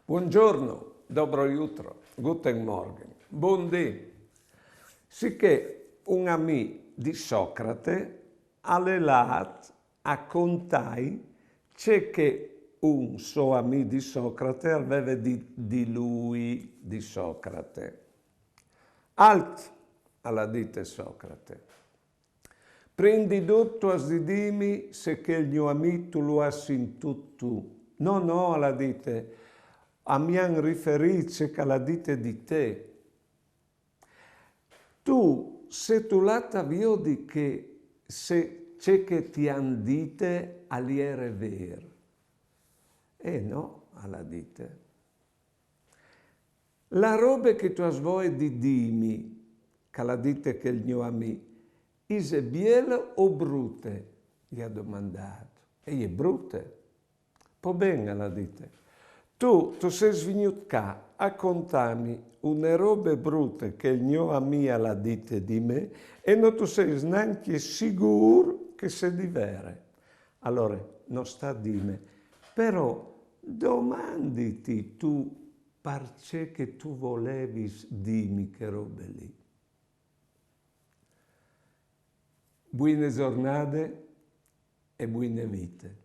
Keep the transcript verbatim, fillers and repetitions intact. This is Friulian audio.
Buongiorno, dobro jutro, guten Morgen, bundì. Sichè un amì di Socrate al è lât a contâi ce che un so amì di Socrate al veve dit di lui, di Socrate. Alt, al à dite Socrate. Prin di dut tu âs di dîmi se chel gno amì tu lu âs sintût tu. No, no, al à dite, a mi àn riferît ce che al à dite di te. Tu, se tu lât a viodi che se ce che ti àn dite al jere vêr. Eh no, al à dite. La robe che tu âs voie di dîmi, che al à dite chel gno amì, ise biele o brute? I à domandât. E je brute. Po ben, al à dite. Tu, tu sês vignût ca a contâmi une robe brute che il gno amì al à dite di me e no tu sês nancje sigûr che e sedi vere. Alore, no sta dîme, però domanditi tu parcè che tu volevis dîmi chê robe li. Buine zornade e buine vite.